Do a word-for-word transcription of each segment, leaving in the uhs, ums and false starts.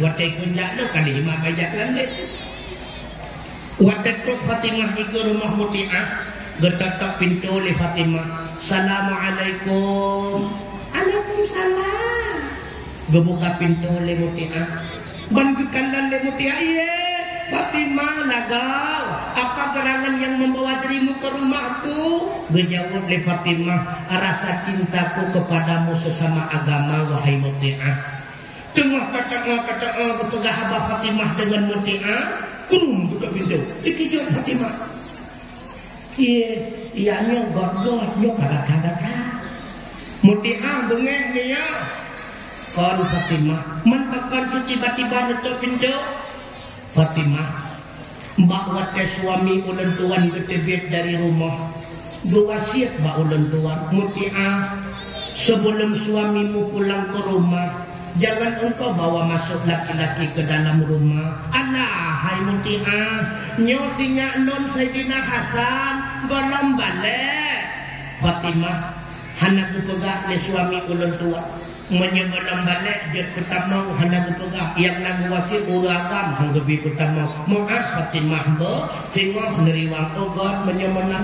Watèe kheun jak lôn ka lheuh mat bajèe lam lé. Watèe trok Fatimah dikeue rumoh Mutiah, geutok-tok pintoe lé Fatimah. "Assalamualaikum." "Waalaikumsalam." Geubuka pintoe lé Mutiah. Ban geukalon lé Mutiah, "Ié, Fatimah lagoe. Apa gerangan yang membawa dirimu ke rumahku?" Geujaweueb lé Fatimah, "Rasa cintaku kepadamu sesama agama, wahai Mutiah." Teungoh kata-kata geupeugah haba Fatimah deungon Mutiah, krum geutok pintoe. Teukeujot Fatimah. "Ié, nyoe göt-göt, nyoe ka gata-gata." Mutiah beungéh nyoe. "Kon Fatimah, man pakon tiba-tiba neutok pintoe?" "Fatimah, bak watèe suami ulôn tuan geuteubiet dari rumoh, geuwasiet bak ulôn tuan, 'Mutiah, sebelum suamimu pulang ke rumah, jangan engkau bawa masuk laki-laki ke dalam rumah.'" "Alah, hai Mutiah, nyoe sinyak lôn Saidina Hasan, gohlom balek." "Fatimah, hana geupeugah lé suami ulôn tuan, meunyoe gohlom balek jeuet peutamong, hana geupeugah, nyang na geuwasiet ureueng agam han geubi peutamong." "Meu'ah Fatimah, beuh, singoh neuriwang." "Oh göt meunyoe meunan."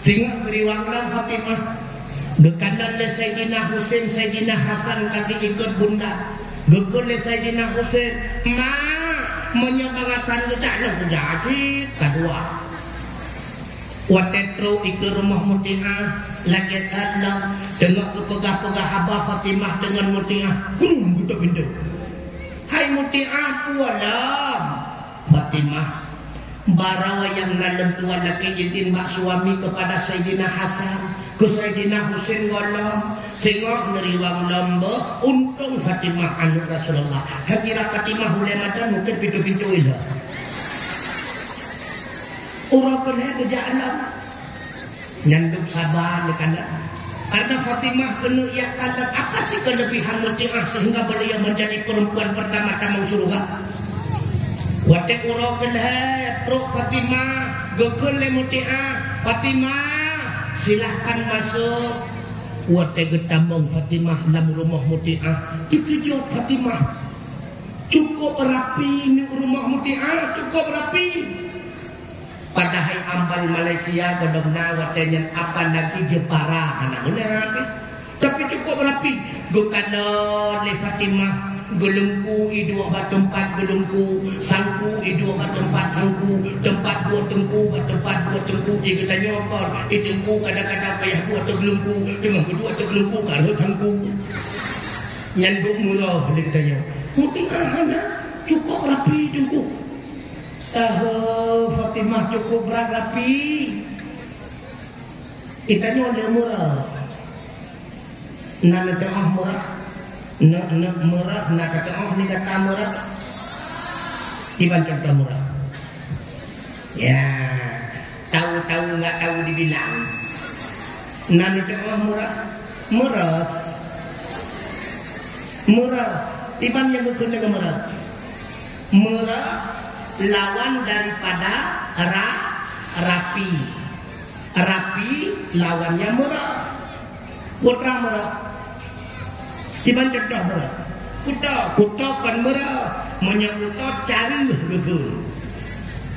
Singoh neuriwang lom Fatimah. Geukalon lé Saidina Husein, Saidina Hasan ka geuikot bunda. Geukheun lé Saidina Husein, "Ma, meunyoe bangasan geudak lôn kujak cit kadua." Watèe trok dikeue rumoh Mutiah, lagèe that lom, teungoh geupeugah-peugah haba Fatimah deungon Mutiah, krum geutok pintoe. "Hai Mutiah, peue lom?" "Fatimah, baroe nyang na lôn tuan lakèe izin bak suami kepada Saidina Hasan, keu Saidina Husein gohlom, singoh neuriwang lom, beuh, untông Fatimah aneuk Rasulullah." Sakira Fatimah ulèe mata mungken pintoe-pintoe ilheueh. Uroe keulhèe geujak lom. Nyan dum saba lé kana. Karena Fatimah keuneuk jak kalon apa sih kelebihan Mutiah sehingga beliau menjadi perempuan pertama tamong syurga. Watèe uroe keulhèe trok Fatimah, geukheun lé Mutiah, "Fatimah, silahkan masuk." Watèe geutamong Fatimah lam rumoh Mutiah, teukeujot Fatimah. Cukup rapi neuk rumoh Mutiah, cukup rapi. Padahai ambal Malaysia gohlom na watèe nyan, apalagi Jepara hana meunan pih. Tapi cukup rapi. Geukalon lé Fatimah, geulungku iduek bak teumpat geulungku, sangku iduek bak teumpat sangku, teumpat duek teungku bak teumpat duek teungku. Di geutanyoe kon, di teungku kadang-kadang payah duek ateueh geulungku, teungoh geuduek ateueh geulungku ka rhot sangku. Nyan duek meuroh lé geutanyoe. Mutiah hana, cukup rapi teungku. Tahu Fatimah cukup brat rapi. Geutanyoe le meuroh. Na neuteu'oh meuroh. Neuk, neuk meuroh, na kateu'oh ni kata meuroh. Kiban contoh meuroh. Ya, tahu-tahu nggak tahu dibilang. Na neuteu'oh meuroh. Meuros. Meuroh. Kiban nyang geukheun lagèe meuroh. Meuroh lawan daripada ra-, rapi. Rapi lawannya meuroh. Peue treuk meuroh? Kiban contoh meuroh? Kuto, kuto kon meuroh. Meunyoe kuto careuh geukheun.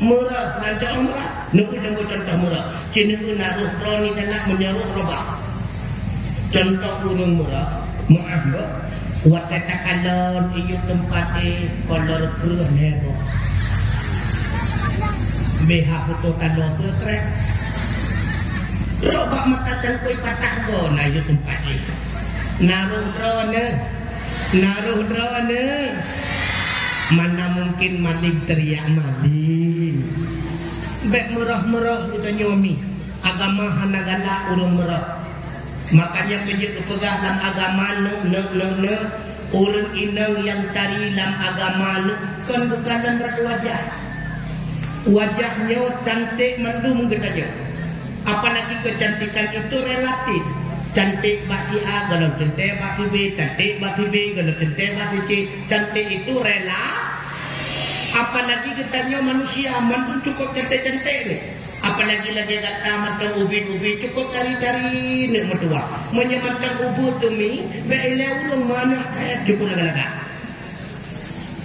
Meuroh, nan contoh meuroh. Neuk, neuk contoh meuroh. Ci neuk na roh droeneuh galak meunyoe roh robah. Contoh ureueng meuroh, meu'ah beuh. Watèe takalon inyuek teumpat éh, kolor kreueh lhèe boh. Beh ha putôh taloe peutrek. Trok bak mata cangkôi patah goe na inyuek teumpat éh. Na roh droeneuh. Na roh droeneuh. Mana mungkin maling teriak maling. Bèk meuroh-meuroh geutanyoe mi. Agama hana galak ureueng meuroh. Makanya keu jeuet geupeugah lam agama neuk, neuk, neuk, neuk, ureueng inong nyang tari lam agama neuk kon bukan lam rot wajah. Wajah nyoe cantik mandum geutanyoe. Apalagi kecantikan itu relatif. Cantik bak si A, gohlom teuntèe bak si B, cantik bak si B, gohlom teuntèe bak si C. Cantik itu rela-, apalagi geutanyoe manusia, mandum cukup cantik-cantik ni. Apalagi lagèe gata mantong ubit-ubit, cukup tari-tari neuk meutuwah. Meunyoe mantong ubeut teumi, bèk ilèe ureueng meuaneuk that cukup lagak-lagak.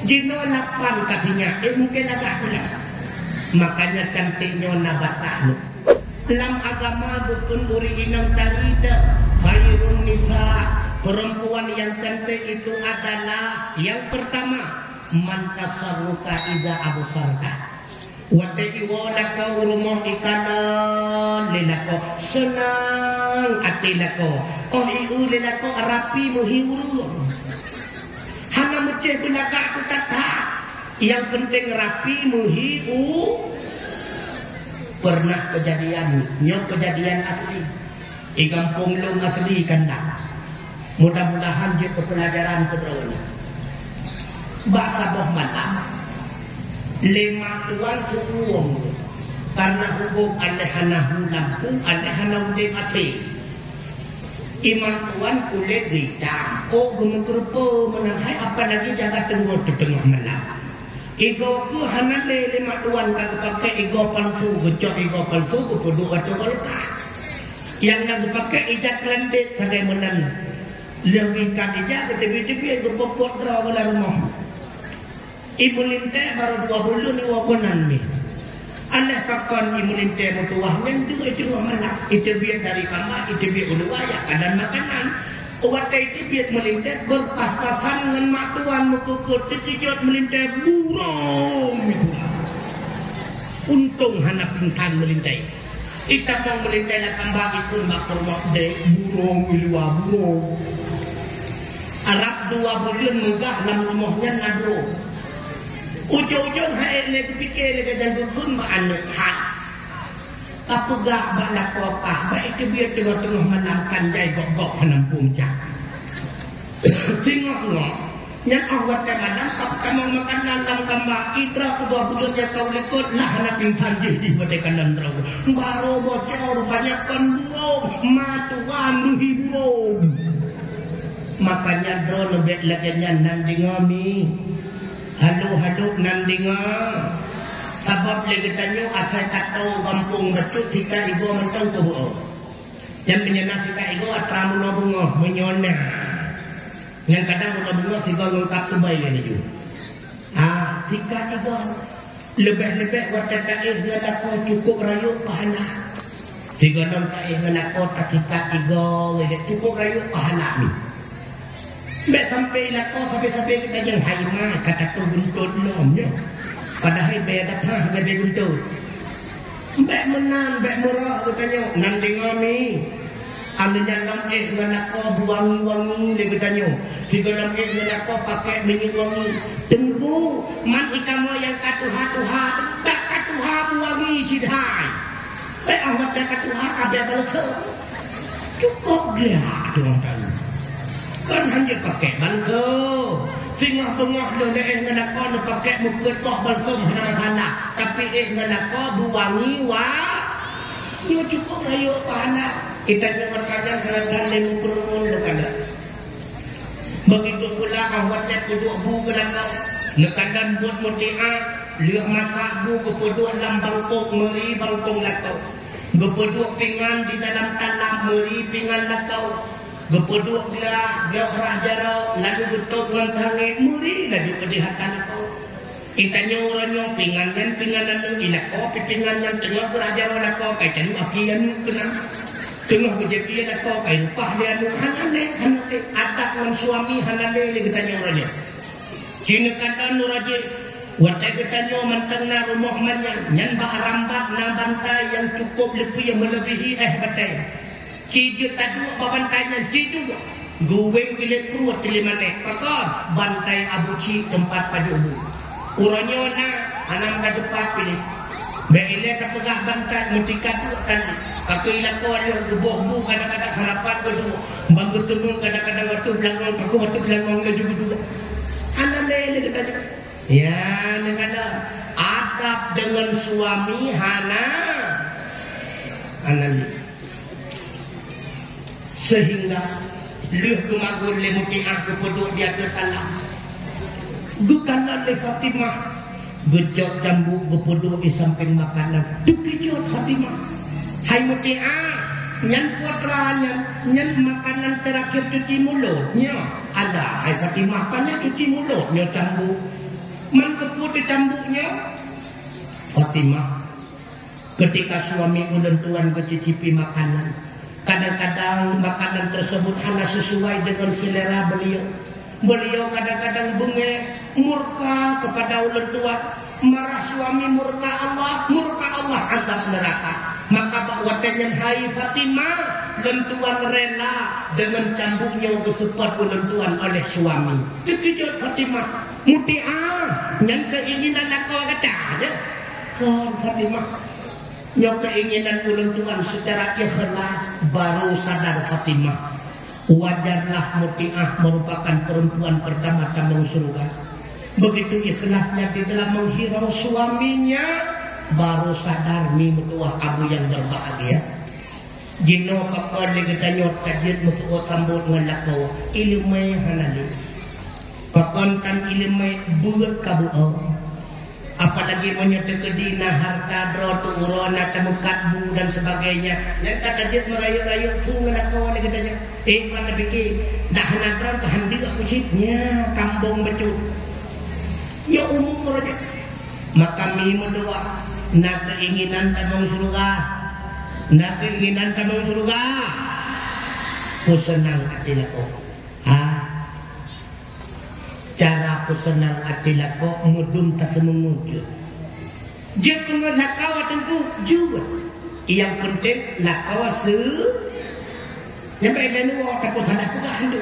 Jinoe lapan ka sinyak, eh, mungken agak pulang. Makanya cantik nyoe na batas nyoe. Lam agama bukon ureueng inong tari teuh, khairun nisa, perempuan yang cantik itu adalah yang pertama, man tasarruka idza absarta. Watèe iwoe lakoe u rumoh ikalon lé lakoe, seunang até lakoe. Óh i-eu lé lakoe rapi meuhi ureueng. Hana meucéh beulagak peutat that. Nyang peunteng rapi meuhi u. Pernah keujadian, nyoe keujadian asli. Di gampông lôn asli Kandang. Mudah-mudahan jeuet keu peulajaran keu droeneuh. Bak saboh malam, lé mak tuan seuuem, karna hubong aléh hana hu lampu, aléh hana udeb asé. I mak tuan kulét geuitam, ôk geumeukeureupeu meunan hai, apalagi jaga teungoh teuteungoh malam. Igoe keuh hana lé, lé mak tuan ka geupaké igoe palsu, geucok igoe palsu geupeuduek ateueh golkah. Nyang na geupaké ija keulandét sagai meunan. Lheueh geuikat ija geuteubiet-teubiet geupeupuet droe lam rumoh. I meulintèe barô dua buleuen iwoe keunan mi. Aléh pakon i meulintèe meutuwah nyan jeuet i teungoh malam. Iteubiet dari kama, iteubiet u luwa, jak padan makanan. Watèe iteubiet meulintèe beupas-pasan ngon mak tuan meukeukeuet, teukeujot meulintèe burông itu. Untông hana pingsan meulintèe. Itamong meulintèe lam kama ikheun bak peurumoh, "Dek, burông i luwa, burông." Rab dua buleuen meugah lam rumoh nyan na burông. Ujong-ujong hai lé geupiké lé geujan geukheun bak aneuk, "Hai, ka peugah bak lakoe kah, bak iteubiet teungoh-teungoh malam kan jai gok-gok hana muphom jak." Singoh-ngoh, nyan óh watèe malam ka peutamong makanan lam kama, itra keudua buleuen nyang ka u likot lah hana pingsan jih di watèe kalon droe. Barô bocor rupanya kon burông, ma tuan meuhi burông. Makanya droeneuh bèk lagèe nyan nan deungö mi. Halôh-halôh nan deungö. Sabab lé geutanyoe asai tato gampông bacut sikat igoe mantong keu beuo. Nyan meunyoe na sikat igoe atra meunoe beungoh, meunyoe na. Nyan kadang meunoe beungoh sigoe lengkap teubai laju. Ha, sikat igoe. Leubeh-leubeh watèe taéh ngon lakoe cukôp rayeuk pahala. Sigohlom taéh ngon lakoe tasikat igoe, cukôp rayeuk pahala mi. Bèk sampai lakoe sabe-sabe geutanyoe hai ma ka tato guntot lom nyoe. Padahai bèe gata sabe guntot. Bèk meunan, bèk meurok geutanyoe, nan deungö mi. Aneuk nyan lom éh ngon lakoe beuwangi-wangi lé geutanyoe. Sigohlom éh ngon lakoe pakèk minyeuk wangi. Teungku, man ikamoe nyang ka tuha-tuha, dak ka tuha beuwangi sidai. Bèk ah watèe ka tuha ka bèe balsam. Cukôp gleh tuha tahu. Kon hana pakèk balsam. Singoh beungoh lheueh lé éh ngon lakoe neupakèk meupeuet boh balsam hana masalah. Tapi éh ngon lakoe beuwangi wa. Nyoe cukôp rayeuk pahala. Kita nyoe meusajan hana saléng meupeureumeun lé kada. Begitu pula ah watèe peuduek bu keu lakoe. Neukalon buet mutiah, lheueh masak bu geupeuduek lam bangkong meuri bangkong lakoe. Geupeuduek pingan di dalam talam meuri pingan lakoe. Geupeuduek glah, glah rah jaroe, lalu geutôb ngon sangét meuri laju keu di hata lakoe. Geutanyoe uroe nyoe pingan nyan pingan aneuk, i lakoe pih pingan nyan teungoh geurah jaroe lakoe, kai talu aki aneuk keunan. Teungoh geujép ie lakoe, kai leupah lé aneuk, hana lé, hana lé. Adak ngon suami hana lé lé geutanyoe uroe nyoe. Ci neukalon uroe jih, watèe geutanyoe mantong na rumoh manyang, nyan bak rambat na bantai nyang cukôp leupie meuleubihi éh batèe. Ci jeuet taduek bak bantai nyan, ci duek. Geuwéng piléh pruet piléh manéh. Pakon? Bantai Abu Cik teumpat pajoh bu. Uroe nyoe na, hana meutateupat piléh. Bèk ilèe tapeugah bantai meutika duek tadi. Kakeuh i lakoe lheueh geuboh bu kadang-kadang hana pat geuduek. Ban geuteumeung kadang-kadang ateueh beulangong, takot ateueh beulangong laju geuduek. Hana lé lé geutanyoe. Ya, neukalon. Adab deungon suami hana. Hana lé. Sehingga lheueh geumaguen lé Mutiah geupeuduek di ateueh talam. Geukalon lé Fatimah, geucok cambuk geupeuduek di sampéng makanan. Teukeujot Fatimah. "Hai Mutiah, nyan putra nyan, nyan makanan terakhir cuci mulut nyoe." "Alah, hai Fatimah, pane cuci mulut nyoe cambuk?" Man keupeue teucambuk nyoe? Fatimah, ketika suami ulôn tuan geucicipi makanan, kadang-kadang makanan tersebut hana sesuai dengan selera beliau. Beliau kadang-kadang beungéh, murka kepada ulôn tuan. Marah suami, murka Allah, murka Allah, azab neraka. Maka bak watée nyan, hai Fatimah, lôn tuan rela deungon cambuk nyoe geuseupôt ulôn tuan oleh suami. Teukeujot Fatimah, "Mutiah, nyan keinginan lakoe gata nyan?" "Kon Fatimah, nyoe keinginan ulôn tuan." Secara ikhlas baru sadar Fatimah. Wajarlah Mutiah merupakan perempuan pertama tamong syurga. Begitu ikhlasnya di dalam menghirau suaminya, baru sadar mi meutuah abu yang berbahagia. Jinoe pakon lé geutanyoe ka jeuet meuseuôt sambot ngon lakoe, iéleumé hana lé. Pakon tan iéleumé buet ka buet. Apalagi meunyoe teukeudi na hareuta droe teu uroe, na tameukat bu dan sebagainya, nyan ka jeuet meurayeuk-rayeuk su ngon lakoe lé geutanyoe. Eh, pat tapike, dak hana droe keuhandeuk aku cit, nya kambong bacut. Nyoe umur raja. Maka mi meudoa, na keinginan tamong syurga. Na keinginan tamong syurga. Peuseunang até lakoe. Ha? Cara peuseunang até lakoe meudum taseumeungeut jeuet. Jeuet peungeut lakoe teungku jeuet. Nyang peunteng lakoe se-, nyang bèk lé neuwoe, takot salah peugah nyoe.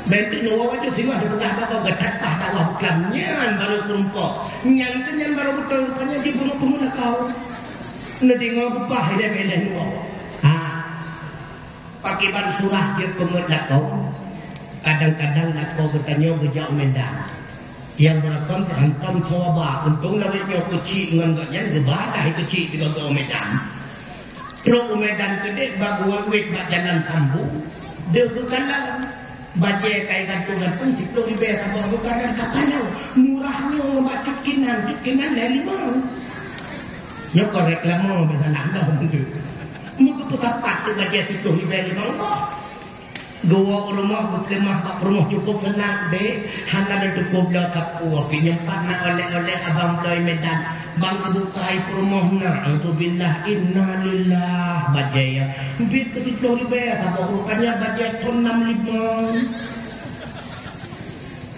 Bèk neuwoe baju singoh dipeugah bak geutat pah dakwah buklam nyan baru peurumpok. Nyan keuh nyan baru beutôi rupanya jeuet peungeut-peungeut lakoe. Neudeungoe peugah ilèe bèk lé neuwoe. Ha. Pakriban surah jeuet peungeut lakoe. Kadang-kadang lakoe geutanyoe geujak u Medan. Nyang beureukom hantom soe ba, untông lawét nyoe keuchik ngon gobnyan geuba dah keuchik sigoe u Medan. Trok u Medan keudeh bak geuwét-wét bak jalan Tambu, deuh geukalon. Bajèe kai gantung-gantung siploh ribèe saboh geukalon, ka paléng. Murah nyoe ngon bak cut kinan, cut kinan lhèe limong. Nyoe kon reklame biasa nah dong tu. Meukeupeusapat tu bajèe siploh ribèe limong boh. Geuwoe u rumoh, geupeuleumah bak peurumoh cukôp seunang deh, hana lé teupeu bloe sapeue pih, nyoe pat na oleh-oleh abang bloe Medan. Bang geubuka i peurumoh na, auzubillah, innalillah, bajèe ya. Biet keu siploh ribèe saboh, rupanya bajèe thon nam limong.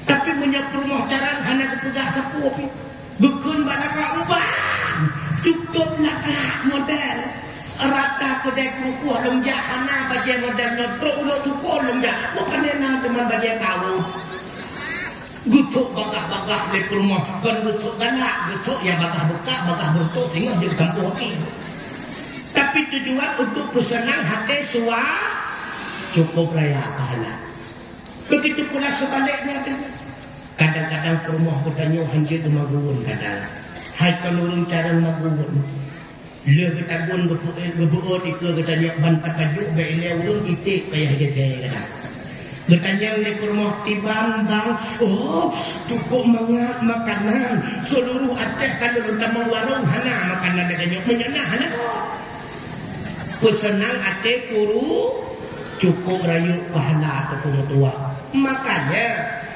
Tapi meunyoe peurumoh carang hana geupeugah sapeue pih. Geukheun bak lagak ubang, cukôp lagak model. Rata keudè peurukoh lôn jak hana bajèe model nyoe, trok uroe syukoe lôn jak, bukan na teuma bajèe kawöm. Geucok bagah-bagah lé peurumoh, kon geucok galak, geucok nyang bagah beukak, bagah beureutoh singoh jeuet sampôh pih. Tapi tujuan untuk peuseunang até sua-, cukôp raya pahala. Begitu pula sebaliknya tu. Kadang-kadang peurumoh geutanyoe hanjeuet magun kadang. Hai kon ureueng carông magun. Lheueh geutagun geupeuet, geupeuet ikeue geutanyoe ban pat pajoh bèk ilèe ureueng iték payah jagée kadang. Geutanyong lé peurumoh, "Tiban bang?" "Oh, cukôp mangat makanan. Seuluruh Aceh ka lôn tamong warông hana makanan lagèe nyoe. Meunyoe na hana." Peuseunang até puru, cukôp rayeuk pahala keu peumeudua. Makanya,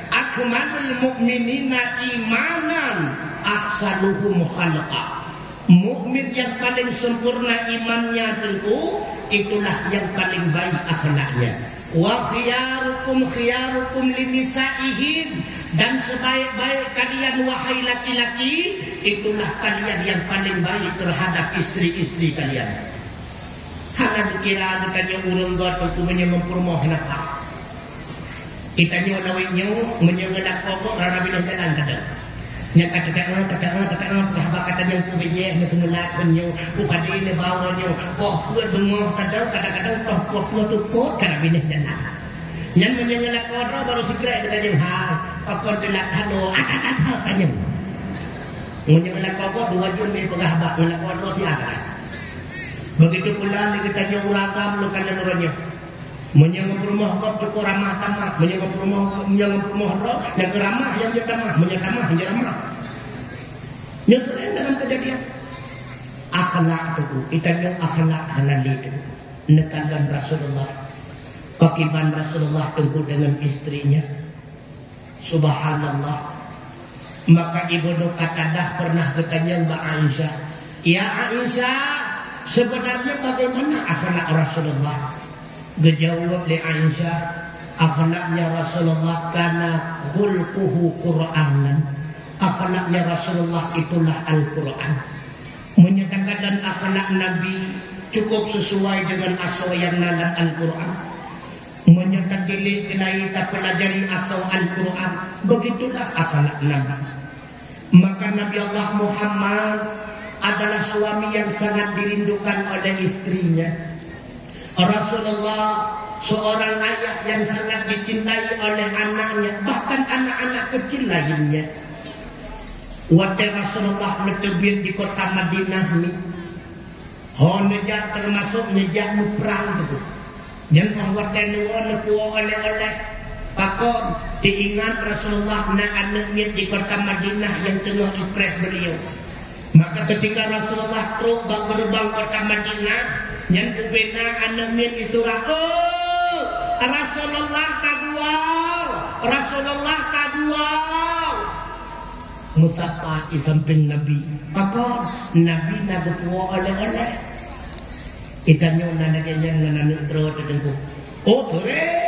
akmalul mukminina imanan ahsanuhum khalqa. Mukmin yang paling sempurna imannya, teungku, itulah yang paling baik akhlaknya. "Wa khiyarukum khiyarukum linisaihim," dan sebaik-baik kalian, wahai laki-laki, itulah kalian yang paling baik terhadap istri-istri kalian. Hana geukira geutanyoe ureueng göt teungku meunyoe ngon peurumoh hana paih. Geutanyoe lawét nyoe meunyoe ngon lakoe göt rara binéh jalan tadong. Nyan ka teuka-, teuka-, teuka-, sahabat geutanyoe peubijéh neuseumeulat nyoe, peupadi neubawa nyoe, poh peuet beungoh tadong, kadang-kadang poh peuet peuet teupot ka rara binéh jalan. Nyan meunyoe ngon lakoe droe barô sikrek geutanyoe hai, pakon teulat halo, atat-atat tanyoe. Meunyoe ngon lakoe göt dua jeuem lé peugah bak ngon lakoe droe siat. Begitu pula lé geutanyoe ureueng agam lôn kalon uroe nyoe. Meunyoe ngon peurumoh gob cukôp ramah tamah, meunyoe ngon peurumoh, meunyoe ngon peurumoh droe, nyang keu ramah nyang jeuet tamah, meunyoe tamah nyang jeuet ramah. Nyoe sering dalam kejadian. Akhlak tu, geutanyoe akhlak hana lé tu. Neukalon Rasulullah. Pakriban Rasulullah teungku deungon istrinya. Subhanallah. Maka Ibnu Qatadah pernah geutanyong bak Aisyah, "Ya Aisyah, sebenarnya bagaimana akhlak Rasulullah?" Geujaweueb lé Aisyah, "Akhlaknya Rasulullah kana khulquhu Qur'anan." Akhlaknya Rasulullah itulah Al-Qur'an. Meunyoe takalon akhlak Nabi cukup sesuai dengan asoe nyang na lam Al-Qur'an. Meunyoe tatiléh keulai tapeulajari asoe Al-Qur'an, begitulah akhlak Nabi. Maka Nabi Allah Muhammad adalah suami yang sangat dirindukan oleh istrinya. Rasulullah seorang ayah yang sangat dicintai oleh anaknya, bahkan anak-anak kecil lainnya. Watée Rasulullah neuteubiet di kota Madinah ni, ho neujak, teumasok neujak muprang teuk. Nyan óh watée neuwoe neupuwoe oleh-oleh. Pakon, teuingat Rasulullah na aneuëk miet di kota Madinah nyang teungoh ipreh beuliau. Maka ketika Rasulullah trok bak geureubang kota Madinah, nyan ubena aneuëk miet isurah, "Oh, Rasulullah ka geuwoe! Rasulullah ka geuwoe!" Meusapat di sampéng Nabi. Pakon, Nabi na geupuwoe oleh-oleh. Geutanyoe na lagée nyan ngon aneuëk droe teuh Teungku. Oh, keren!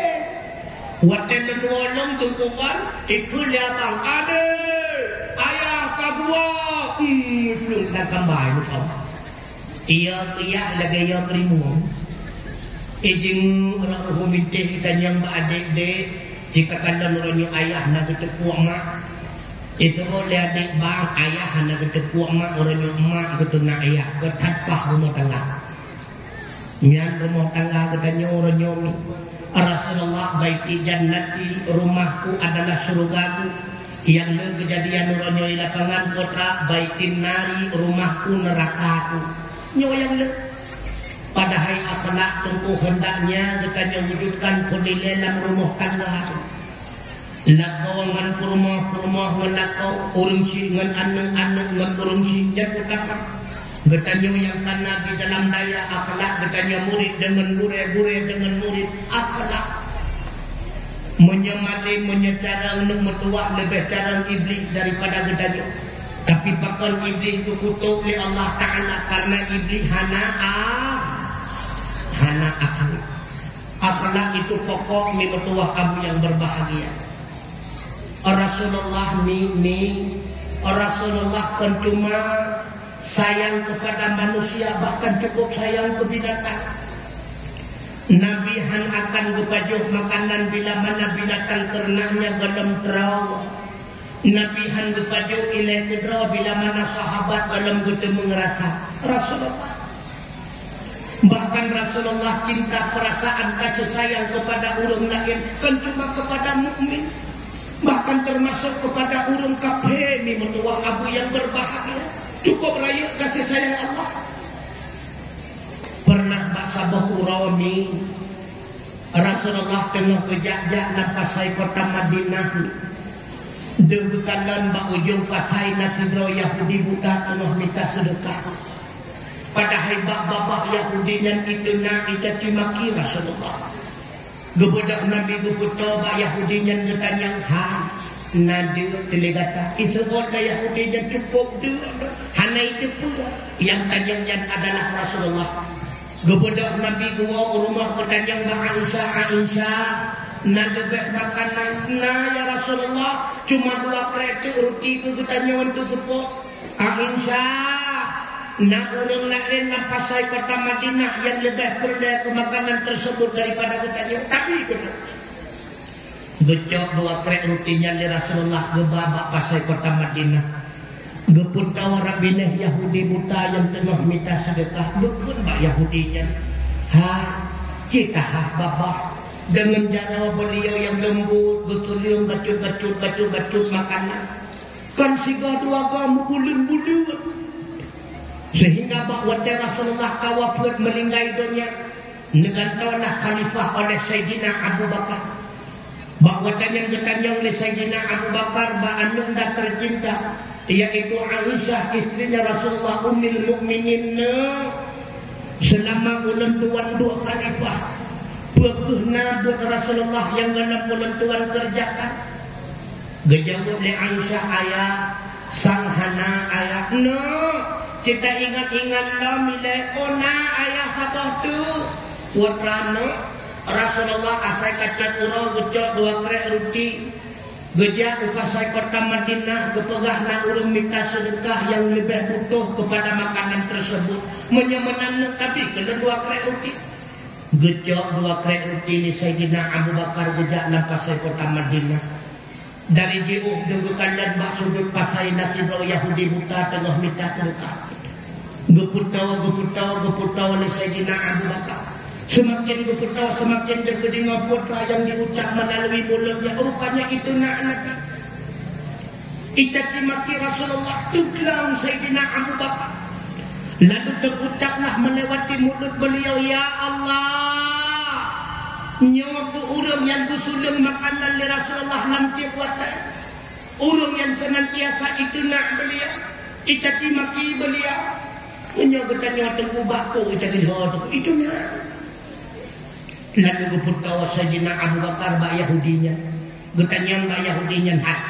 Watée lôn woe lom Teungku kan, ikheun lé abang, "Adék, ayah ka geuwoe!" Hmm, plueng dan kambai lukau. Iya keuyak lagée iya keurimong. Ijing ureuëng minteh geutanyoe bak adék-adék, jikakalon uroe nyoe ayah na geuteupuek mak. Ituroe lé adék bang, ayah hana geuteupuek mak, uroe nyoe mak geutunak ayah, geuthat paih rumoh tangga. Nyan rumoh tangga geutanyoe uroe nyoe. Rasulullah, "Baiti jannati, rumahku adalah syurugaku." Nyang le keujadian uroe nyoe di lapangan, putra, "Baitin nari, rumahku neurakaku." Nyoe nyang le. Padahai akhlak Teungku hendaknya geutanyoe wujudkan keu dilée lam rumoh tangga. Lakoe ngon peurumoh, peurumoh ngon lakoe, ureuëng syik ngon aneuëk, aneuëk ngon ureuëng syik, nyan utama. Geutanyoe nyang kana di dalam dayah akhlak, geutanyoe murit deungon gurée, gurée deungon murit akhlak. Meunyoe malém, meunyoe carông, aneuk meutuwah leubeh carông Iblih daripada geutanyoe. Tapi pakon Iblih geukutôb lé Allah Taala? Karena Iblih hana ah, hana akhlak. Akhlak itu pokok, mi meutuwah abu nyang berbahagia. Rasulullah mi, mi, Rasulullah kon cuma sayang kepada manusia, bahkan cukup sayang ke binatang. Nabi hán akan geupajoh makanan bila mana binatang ternaknya gohlom troe. Nabi hán geupajoh ilée keudroe bila mana sahabat gohlom geuteumeung rasa. Rasulullah. Bahkan Rasulullah cinta perasaan kasih sayang kepada ureuëng laén, kon cuma kepada mukmin. Bahkan termasuk kepada ureuëng kafé, mi meutuwah abu nyang berbahagia. Cukup rayeuk kasih sayang Allah. Pernah bak saboh uroe mi, Rasulullah teungoh geujak-jak lam pasai kota Madinah. Deuh geukalon bak ujong pasai na sidroe Yahudi buta teungoh mita seudeukah. Padahai bak babah Yahudi nyan iteunak icaci maki Rasulullah. Geubeudôh Nabi geupeutoe bak Yahudi nyan geutanyong, "Hai, na deuk teuh lé gata?" Iseuôt lé Yahudi nyan, "Cukôp deuk, hana iteupeue." Nyang tanyong nyan adalah Rasulullah. Geubeudôh Nabi geuwoe u rumoh geutanyong bak Aisyah, "Aisyah, na leubeh makanan?" "Na, ya Rasulullah, cuma dua krek teuk ruti keu geutanyoe teuseupôt." "Aisyah, na ureuëng laén lam pasai kota Madinah nyang leubeh peureulée keu makanan teuseubut daripada geutanyoe, tapi keunoe." Geucok dua krek ruti nyan lé Rasulullah geuba bak pasai kota Madinah. Geupeutoe rab binéh Yahudi buta nyang teungoh mita seudeukah, geukheun bak Yahudi nyan, "Hai, cit taha babah, deungon jaroe beuliau nyang leumbot, geutuleueng bacut-bacut, bacut-bacut makanan." Kon sigoe dua goe meubuleuen-buleuen. Sehingga bak watée Rasulullah ka wafeuet meuninggai donya, neugantoe na khalifah oleh Saidina Abu Bakar. Bak watée nyan geutanyong lé Saidina Abu Bakar bak aneuëk tercinta, yaitu Aisyah, istrinya Rasulullah, Ummul Mukminin, "Neuk, seulama ulôn tuan duek khalifah, peu kheueh na buet Rasulullah nyang gohlom ulôn tuan keureujakan?" Geujaweueb lé Aisyah, "Ayah, sang hana ayah." "Neuk, cit taingat-ingat lom ilée, oh na ayah saboh teuk." Putra neuk, Rasulullah asai ka cot uroe geucok dua krék ruti. Geujak u pasai kota Madinah, geupeugah na ureuëng mita seudeukah nyang leubeh butoh keupada makanan teurseubut. "Meunyoe meunan neuk, tabi keu lôn dua krék ruti." Geucok dua krék ruti lé Saidina Abu Bakar geujak lam pasai kota Madinah. Dari jiôh geukalon bak sudut pasai na sidroe Yahudi buta teungoh mita seudeukah. Geupeutoe, geupeutoe, geupeutoe lé Saidina Abu Bakar. Seumaken geupeutoe, seumaken geuteudeungoe peue nyang jiucap meulalui mulôtnya, rupanya itu na Nabi. Icaci maki Rasulullah, teuglam Saidina Abu Bakar. Lalu teuucaplah meulewati mulôt beuliau, "Ya Allah, nyoe keuh ureuëng nyang geusuleueng makanan lé Rasulullah lam tieb watée. Ureuëng nyang seunantiasa iteunak beuliau, icaci maki beuliau. Meunyoe geutanyoe teungku bak peue geutanyoe teungku iteunak." Lalu geupeutoe Saidina Abu Bakar bak Yahudi nyan. Geutanyong bak Yahudi nyan, "Hai,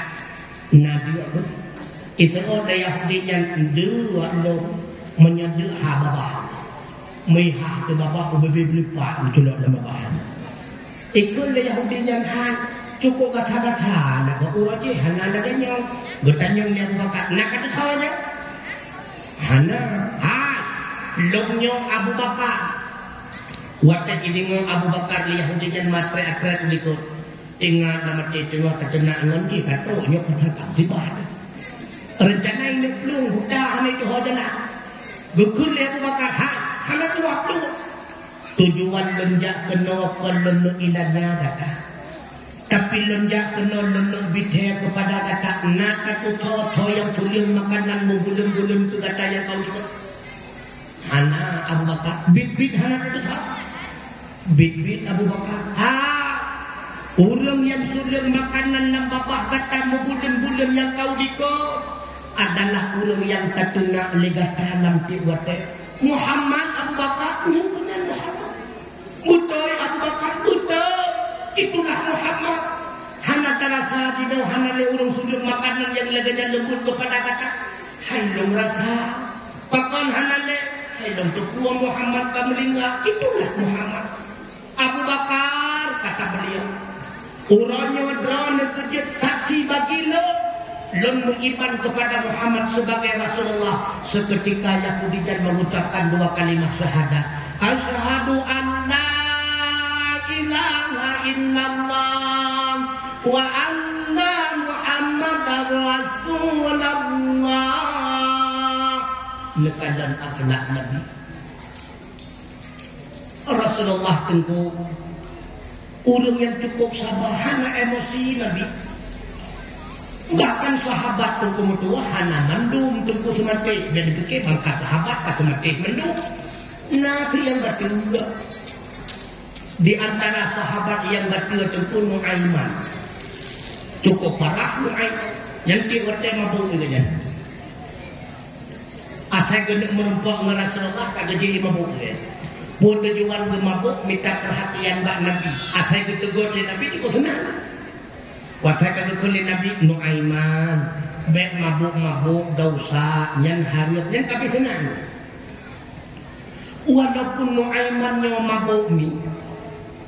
na deuek beuh?" Iseuôt lé Yahudi nyan, "Deuek lôn, meunyoe deuek ha babah. Meuhah teuh babah ubé-bé beulipat meuculok lam babah." Ikheun lé Yahudi nyan, "Hai, cukôp gata-gata na keuh uroe jih hana lagée nyoe." Geutanyong lé Abu Bakar, "Na ka teuka nyoe?" "Hana." "Hai, lôn nyoe Abu Bakar." Watée jideungoe Abu Bakar lé Yahudi nyan maté akhirat likot. Ingat lam até teungoh tateunak ngon jih ka trok nyoe ka santap sibah. Reuncana inong plueng buta hana jiho jalan. Geukheun lé Abu Bakar, "Hai, hana tuha plueng. Tujuan lôn jak keunoe kon lôn neuk ilanya gata. Tapi lôn jak keunoe lôn neuk bithée keupada gata na tatusoe soe nyang suleueng makanan meubuleuen-buleuen keu gata nyang ka useuet." "Hana, Abu Bakar." "Biet-biet hana tatusoe?" "Biet-biet, Abu Bakar." "Ha, ureuëng nyang suleueng makanan lam babah gata meubuleuen-buleuen nyang ka udiko adalah ureuëng nyang tateunak lé gata lam tieb watée." "Muhammad, Abu Bakar?" "Nyan keuh nyan Muhammad." "Beutôi, Abu Bakar?" "Beutôi, itulah Muhammad. Hana tarasa jinoe hana lé ureuëng suleueng makanan nyang lagée nyan leumbot keupada gata?" "Hai lôn rasa." "Pakon hana lé?" "Hai lôn teupeue Muhammad ka meuninggai. Itulah Muhammad." "Abu Bakar," kata beliau, "uroe nyoe droeneuh keuh jeuet saksi bagi lôn, lôn meuiman keupada Muhammad sebagai Rasulullah." Seketika Yahudi nyan mengucapkan dua kalimat syahadat, "Asyhadu an la ilaha illallah wa anna Muhammadar Rasulullah." Neukalon akhlak Nabi. Rasulullah teungku ureuëng nyang cukup saba, hana emosi Nabi. Bahkan sahabat teungku meutuwah hana mandum teungku seumaté, dan pike bangka sahabat ka seumaté mandum. Na kheueh nyang bateue. Di antara sahabat nyang bateue teungku Nuaiman. Cukup parah Nuaiman. Nyang tieb watée mabök nyan. Asai geuneuk meurumpok ngon Rasulullah ka geujak mabök lé. Peue tujuan geumabök, mita peurhatian bak Nabi. Asai geuteugor lé Nabi, jikuk seunang. Watée ka geukheun lé Nabi, "Nuaiman, bék mabök-mabök, desya, nyan hareuet, nyan ka abéh seunang." Walaupun Nuaiman nyoe mabök mi,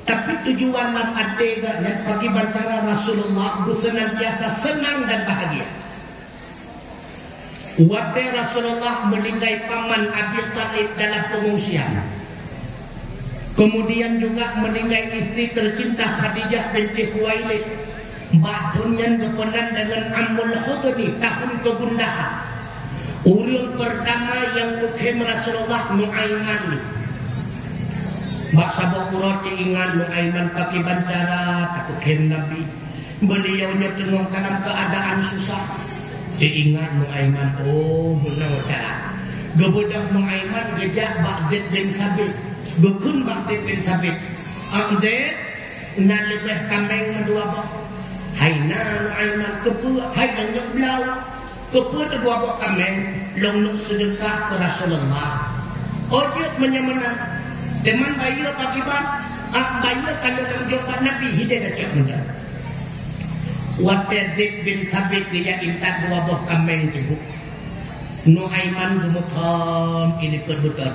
tapi tujuan lam até geuh nyan pakriban cara Rasulullah beuseunantiasa seunang dan bahagia. Watée Rasulullah meuninggai paman Abi Thalib dalam peungungsian, kemudian juga meuninggai istri tercinta Khadijah binti Khuwailid, bak thon nyan geupeunan deungon Amul Huzni, tahun kegundahan. Ureuëng pertama nyang geukhem Rasulullah Nuaiman. Bak saboh uroe teuingat Nuaiman pakriban cara tapeukhem Nabi. Beuliau nyoe teungoh dalam keuadaan susah. Teuingat Nuaiman, oh, meunoe cara. Geubeudôh Nuaiman geujak bak Zaid bin Sabit. Geukheun bak Zaid bin Sabit, "Ak Zaid, na leubeh kaméng meudua boh." "Hai na, Nuaiman, keupeue?" "Hai na nyok blau." "Keupeue teudua boh kaméng?" "Lôn neuk seudeukah keu Rasulullah." "Oh, jeuet meunyoe meunan. Teuma bayeue pakriban?" "Ah, bayeue ka lôn jok bak Nabi, hideh tacok meunan." Watée Zaid bin Thabit geujak intat dua boh kaméng teubuk, Nuaiman geumeukhom i likot beuton.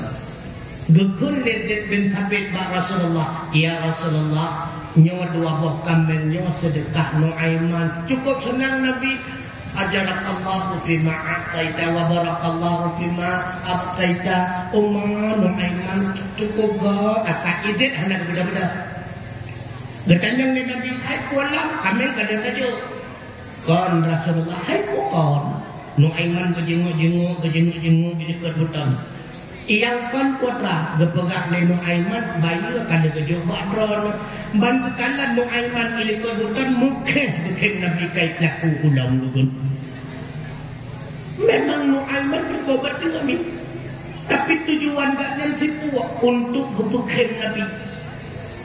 Geukheun lé Zaid bin Thabit bak Rasulullah, "Ya Rasulullah, nyoe dua boh kaméng nyoe seudeukah Nuaiman." Cukôp seunang Nabi, "Ajarakallahu fima a'taita wa barakallahu fima abqaita." Uma Nuaiman cukôp gét, ata izin hana geubeudôh-beudôh. Geutanyong lé Nabi, "Hai peue lam, kaméng ka lheueh tajok?" "Kon Rasulullah." "Hai peue kon?" Nuaiman geujingok-jingok, geujingok-jingok di likot beuton. "Nyang kon putra," geupeugah lé Nuaiman, "bayeue ka lheueh geujok bak droeneuh." Ban geukalon Nuaiman i likot beuton, meukhém bukém Nabi ka iplaku u lôn. Memang Nuaiman cukôp beutôi mi, tapi tujuan gobnyan sipuek untuk geupeukhém Nabi.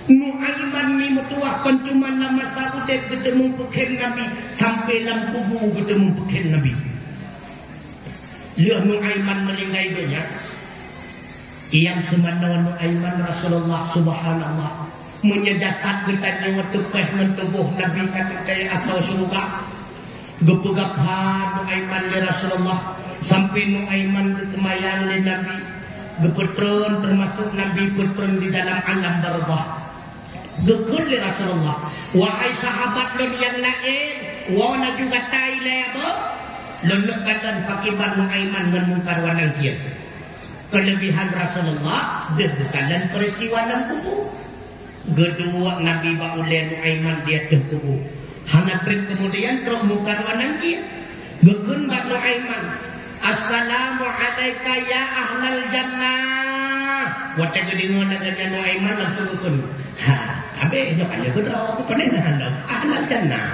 Nuaiman mi meutuwah kon cuma lam masa udeb geuteumé peukhém Nabi, sampai lam kubu geuteumé peukhém Nabi. Lheueh Nuaiman meuninggai donya, nyang seumanoe Nuaiman Rasulullah, subhanallah. Meunyoe jasad geutanyoe teupéh ngon tuboh Nabi ka teuntée asoe syeuruga. Geupeugah pha Nuaiman lé Rasulullah, sampai Nuaiman geuseumayang lé Nabi, geupeutreun, teumasok Nabi peutreun di dalam alam barzakh. Geukheun lé Rasulullah, "Wahai sahabat lôn nyang laén, woe laju gata ilée beuh, lôn neuk kalon pakiban Nuaiman ngon Mungkar wa Nakir." Keulebihan Rasulullah deuh geukalon peuristiwa lam kubu. Geuduek Nabi bak ulée Nuaiman di ateueh kubu. Hana treb keumudian trok Mungkar wa Nakir. Geukheun bak Nuaiman, "Assalamu alaika ya ahlal jannah." Watée geudeungoe lagée nyan Nuaiman langsung geukheun, "Ha, abéh nyoe ka lheueh keudroe, keupeue na hana ahlal jannah."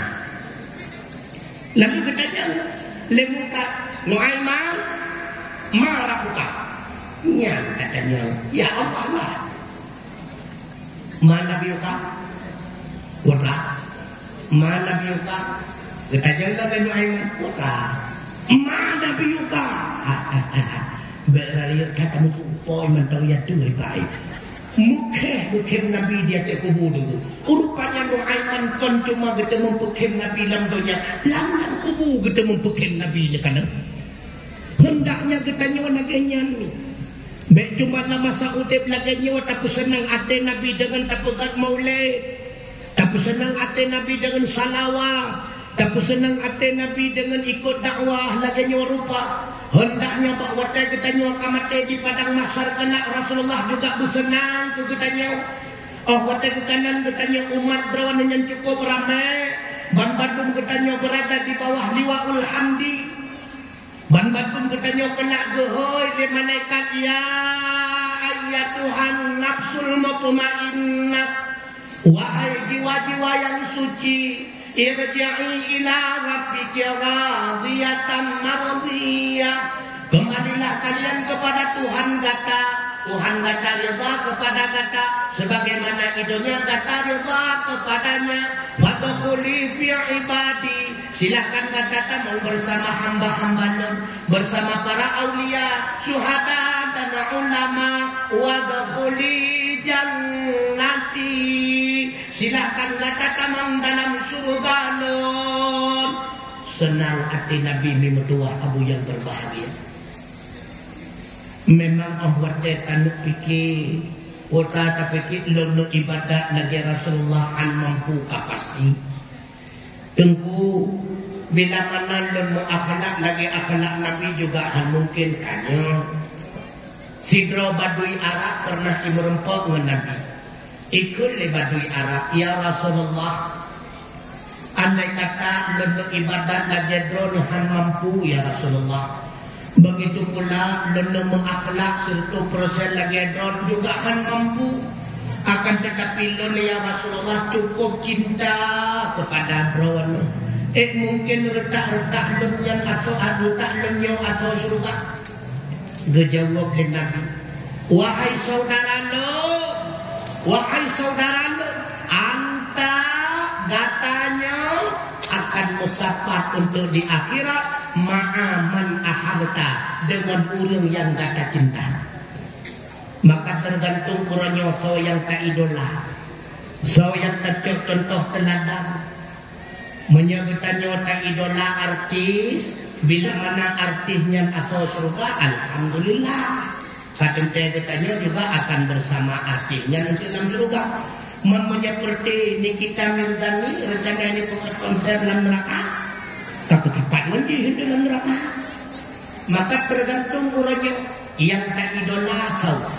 Lalu geutanyong lé Mungkar, "Nuaiman, ma rabbuka?" Nyan ka tanyong, "Ya Allah, ma?" "Ma nabiyuka?" "Putra." "Ma nabiyuka?" Geutajong lagée Nuaiman, "Putra." "Ma nabiyuka?" Bék rayeuk that kamoe pukoi mantong ya teuh baik. Meukhém-meukhém Nabi di ateueh kubu teungku. Rupanya Nuaiman kon cuma geuteumé peukhém Nabi lam donya, lam, lam kubu geuteumé peukhém Nabi nyoe kana. Heundaknya geutanyoe lagée nyan. Bék cuma lam masa udeb lagée nyoe tapeuseunang até Nabi deungon tapeugét maulid, tapeuseunang até Nabi deungon salawat, tapeuseunang até Nabi deungon ikot dakwah lagée nyoe rupa. Heundaknya bak watée geutanyoe ka maté di padang mahsyar keunak Rasulullah juga beuseunang keu geutanyoe. Óh watée geukalon geutanyoe umat droeneuh nyang cukôp ramé, banmandum geutanyoe beurada di bawah liwaul hamdi. Banmandum geutanyoe keunak geuhôi lé malaikat, "Ya ayyatuhan nafsul mutmainnah, wahai jiwa-jiwa nyang suci, irji'i ila rabbiki radiyatan mardiyah." Kembalilah kalian kepada Tuhan gata, Tuhan gata ridha kepada gata, sebagaimana di donya gata ridha kepada-Nya. Fadkhuli fi ibadi, Silahkan gata tamong bersama hamba-hamba Lôn, bersama para aulia, syuhada dan ulama. Wadkhuli jannati. Silahkan gata tamong dalam syuruga Lôn. Seunang até Nabi mi meutuwah, Abu nyang berbahagia. Memang óh watée taneuk pike, ôta tapike lôn neuk ibadat lagée Rasulullah hán mampu ka pasti. Teungku, bila mana lôn meuakhlak lagée akhlak Nabi juga hán mungken ka nyoe. Sidroe badui Arab peureunah jimeureumpok ngon Nabi. Ikheun lé badui Arab, "Ya Rasulullah, andai kata lôn meuibadat lagée droeneuh hán mampu, ya Rasulullah. Begitu pula lôn meuakhlak seratus persen lagée droeneuh juga hán mampu. Akan tetapi lôn, ya Rasulullah, cukup cinta kepada droeneuh. Eh, mungken reutak-reutak lôn nyan asoe, reutak lôn nyoe asoe syeuruga." Geujaweueb lé Nabi, "Wahai syedara lôn, wahai syedara lôn, anta gata nyoe akan meusapat untuk di akhirat ma'a man ahabta, deungon ureuëng nyang gata cinta." Maka teugantung uroe nyoe soe nyang ta idola, soe nyang ta cok contoh teuladan. Meunyoe geutanyoe taidola artis, bila mana artis nyan asoe syeuruga, alhamdulillah. Ka teuntée geutanyoe juga akan bersama artis nyan untuk lam syeuruga. Meunyoe seperti Nikita Mirzani, rencana ini buat konser lam neraka, takut cepat ngon jih lam neraka. Maka tergantung ureuëng nyang taidola soe.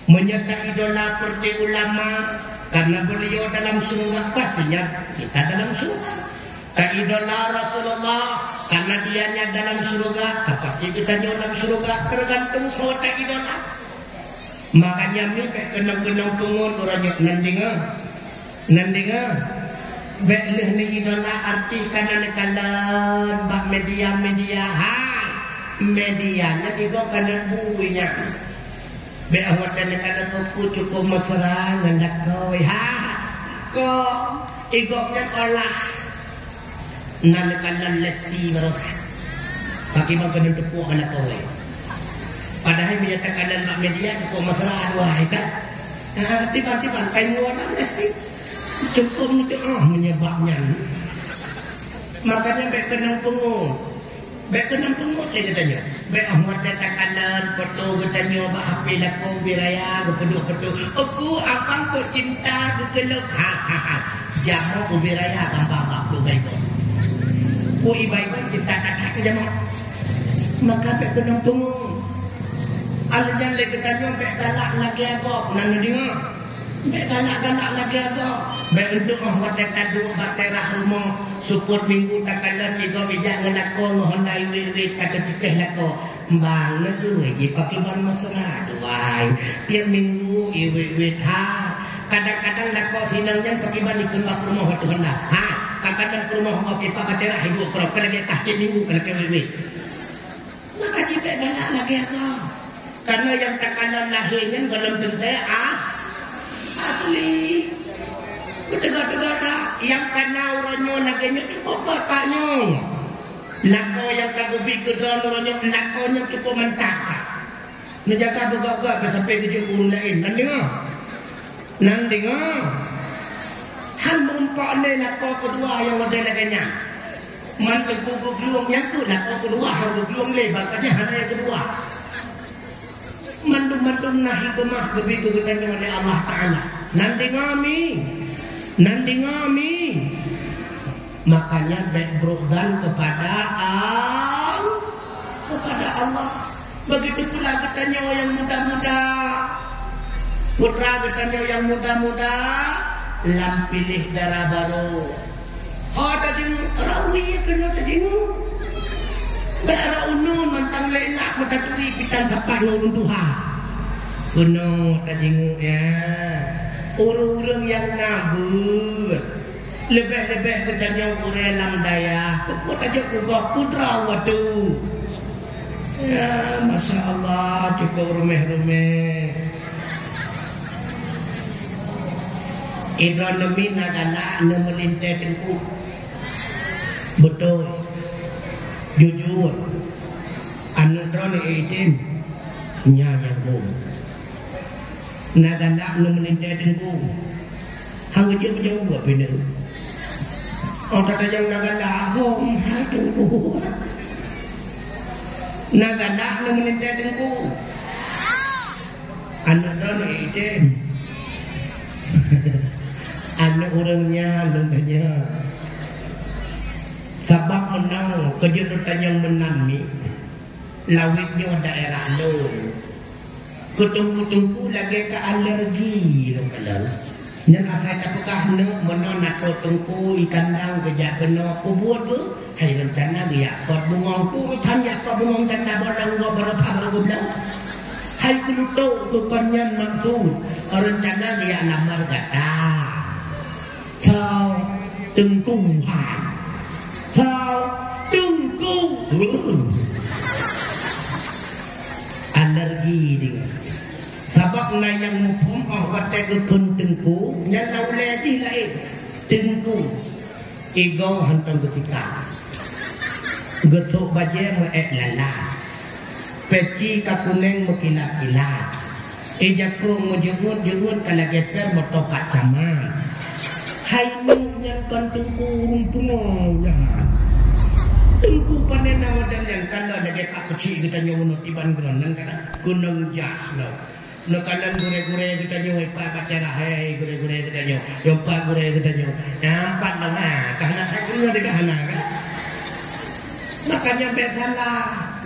Meunyoe taidola seperti ulama, karena beliau dalam syeuruga, pastinya kita dalam syeuruga. Taidola Rasulullah, karena dianya dalam syeuruga, pasti kita juga dalam syeuruga, tergantung soe taidola. Makanya mi bék keunong-keunong pungut ureuëng nyang nan deungoe. Nan deungoe, bék lheueh neuidola artis kana neukalon bak media-media. Hai, media nyan igoe kana bui nyan. Bék awak tan neukalon buku cukup mesra ngon lakoe. Ha, ko igoe nyan olah. Nan neukalon Lesti barosa. Bagi bang keuneuk teupuek ngon lakoe. Padahai meunyoe takalon bak media cukup mesra dua, kan? Ha, tiba-tiba kai muara Lesti. Cukup meutuah meunyoe bak nyan. Makanya bék keunong pungut. Bék keunong pungut lé geutanyoe. Bék oh watée takalon foto geutanyoe bak H P lakoe ubé raya geupeuduek foto. Aku abang kok cinta geukeulok. Ha ha ha. Jamoe ubé raya gambar bak puluh baikon. Ku ibai-bai cinta kata ke jamoe. Maka bék keunong pungut. Aleujan lé geutanyoe bék galak lagée gob nan neudeungoe. Bék galak-galak lagée gob. Bék untuk oh watée taduek bak teras rumoh, seupôt minggu takalon igoe ijak ngon lakoe ngon honda iwit-iwit ka teutikeh lakoe. Bang, neuseuh jih pakriban mesra duai. Tieb minggu iwit-iwit ha. Kadang-kadang lakoe sinong nyan pakriban ikheun bak rumoh watée honda. Ha, ka kadang peurumoh gob ipak bak teras iduek keudroe, ka lagée tah tieb minggu ka lagée iwit-iwit. Maka jibék galak lagée nyan. Karena nyang takalon lahé nyan gohlom teuntée as-, asli. Beuteuga-teuga that, nyang kana uroe nyoe lagée nyoe cukup bapak nyoe. Lakoe nyang ka geubi keu droe uroe nyoe, lakoe nyoe cukup mantap. Neujaga beugöt-göt sampai geujok ureuëng laén. Nan deungoe? Nan deungoe? Han meurumpok lé lakoe keudua nyang model lagée nyan. Man teungku geublueng nyang keuh lakoe keudua han geublueng lé, bak nyan hana nyang keudua. Mandum-mandum na hikmah geubi keu geutanyoe lé Allah Taala. Nan deungoe mi? Nan deungoe mi? Makanya bék brok dan kepada Al-, kepada Allah. Begitu pula geutanyoe nyang muda-muda. Putra geutanyoe nyang muda-muda, lam piléh dara barô. Ho tadeungoe, rawi keunoe tadeungoe. Bék rot uneuen mantong lé lak meutaturi pitan sapat ngon ureuëng tuha. Keunoe tadeungoe, ya. Ureuëng-ureuëng nyang na beuet. Leubeh-leubeh geutanyoe gurée lam dayah, peue tajok keu gob putra watée. Ya, masya Allah, cukup rumeh-rumeh. Idroe neumiet na galak neumeulintée teungku. Beutôi. Jujur. Aneuk droeneuh idin. Nya nyang hom. Na galak neumeulintée teungku. Hana jeuet jauh buat pineu. Oh, kata jauh na galak hom, hai teungku. Na galak neumeulintée teungku. Aneuk droeneuh idin. Aneuk ureuëng nyan lôn tanyong. Sabab meunan, keujeuet lôn tanyong meunan mi. Lawét nyoe daerah lôn. Keu teungku-teungku lagée ka alergi lôn kalon. Nyan asai tapeugah neuk meunoe na tô teungku ié kandang geujak keunoe peubuet beuh, hai rencana geujak pot bungong. Peue urusan jak pot bungong dan na bolong gob baroe that baroe geubloe? Hai keuneuk tô keu kon nyan maksud, rencana geujak lamar gata. Soe? Teungku hai. Soe? Teungku. Alergi deungon. Sabab na nyang muphom oh watée geukheun teungku, nyan na ulée jih laén. Teungku. Igoe hantom geutika. Geuthok bajée meu-ék lalat. Peci ka kunéng meukilat-kilat. Ija krueng meujeuet-jeuet ka lagée péng meutokat camat. Hai nyoe nyan kon teungku ureueng pungo nyan. Teungku pane na wajan nyan, kana lagèe tak keuchik geutanyoe meunoe tiban keunoe, nan kata keunong jas lom. Neukalon gurèe-gurèe geutanyoe, pat bak cara, hai gurèe-gurèe geutanyoe, nyoe pat gurèe geutanyoe. Nyan pat lom, ha, ka hana that keunong teuka hana, kan? Makanya bèk salah.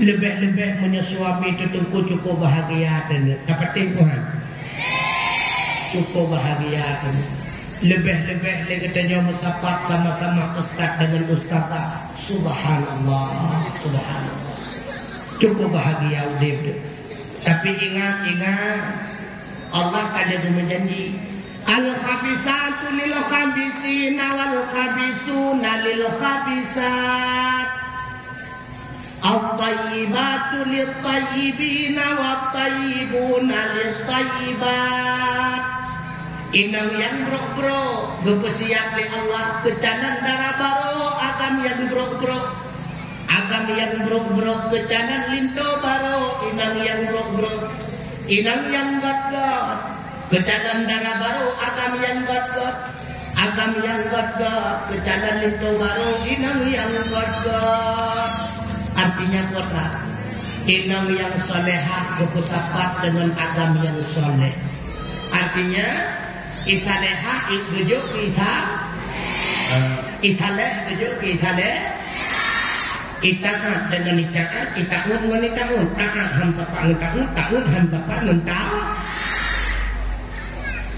Leubeh-leubeh meunyoe suami teuh teungku cukôp bahagia teungoh. Ka patéh Tuhan. Cukôp bahagia teungoh. Leubeh-leubeh lé geutanyoe meusapat sama-sama ustaz deungon ustazah. Subhanallah, subhanallah. Cukôp bahagia udép teuh. Tapi ingat, ingat, Allah ka lheueh geumeujanji, "Al-khabisatu lil-khabisina wal-khabisuna lil-khabisat." At-thayyibatu lit-thayyibina wat-thayyibuna lit-thayyibat. Inong nyang brok-brok geupeusiap lé Allah keu calon dara barô agam nyang brok-brok. Agam nyang brok-brok keu calon linto barô inong nyang brok-brok. Inong nyang gét-gét keu calon dara barô agam nyang gét-gét. Agam nyang gét-gét keu calon linto barô inong nyang gét-gét. Artinya, putra, inong nyang salehah geupeusapat deungon agam nyang saleh. Artinya, i salehah i geujok i sa-, i saleh geujok i saleh. I taat deungon i taat, i taat ngon i taat. Taat han sapat ngon taat, taat han sapat ngon taat.